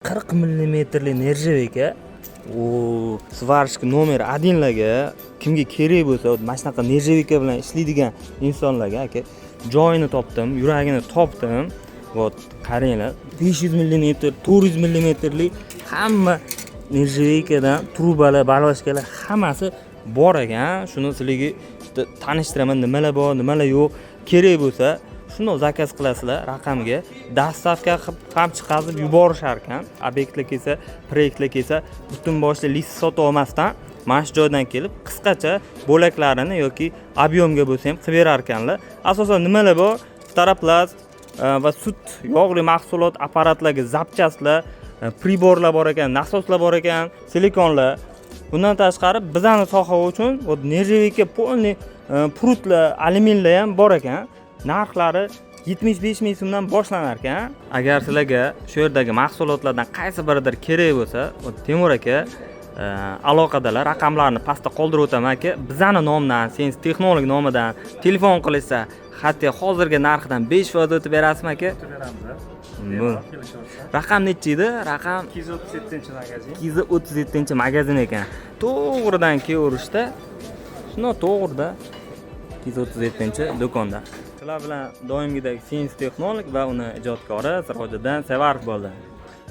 40 millimetrli нержавейка. U сварщик номер 1 larga, kimga kerak bo'lsa, mana shunaqa нержавейка bilan ishlaydigan insonlarga, aka, joyini topdim, yuragini topdim. Вот, qaranglar, 500 millimetr, 400 millimetrli hamma нержавейка dan trubalar, балашка lar, hammasi bor ekan. Shuni sizlarga bitta tanishtiraman, nimalar bor, nimalar yo'q. Kerak bo'lsa, shundoq заказ qilasizlar raqamga, доставка qilib ham chiqazib yuborishar ekan. Obyektlar kelsa, proyektlar kelsa, butun boshli list sotib olmasdan, mana shu joydan kelib qisqacha bo'laklarini yoki объем ga bo'lsa ham qilib berar ekanlar. Asosan nimalar bor? Ftoroplast va sut, yog'li mahsulot apparatlarga запчасть lar, прибор lar bor ekan, nasoslar bor ekan, silikonlar. Bundan tashqari, bizani soha uchun вот нержавейка, полный прут lar, alyuminlar ham bor ekan. Narxlari 75 000 so'mdan boshlanar ekan. Agar sizlarga shu yerdagi mahsulotlardan qaysi biridir kerak bo'lsa, вот Temur aka aloqadalar. Raqamlarni pastda qoldirib o'taman, aka. Bizani nomdan, Sens Texnolog nomidan telefon qilishsa, hatto hozirgi narxidan 5% o'tib berasizmi, aka? O'tib beramiz. Bu. Kelishaversa. Raqam nechi edi raqam? 237-magazin. 237-magazin ekan. To'g'ridan kelaverishda, shundoq to'g'rida 237 do'konda. Sizlar bilan doimgidek Sens Texnolog va uni ijodkori Sirojiddin Sevarov bo'ldi.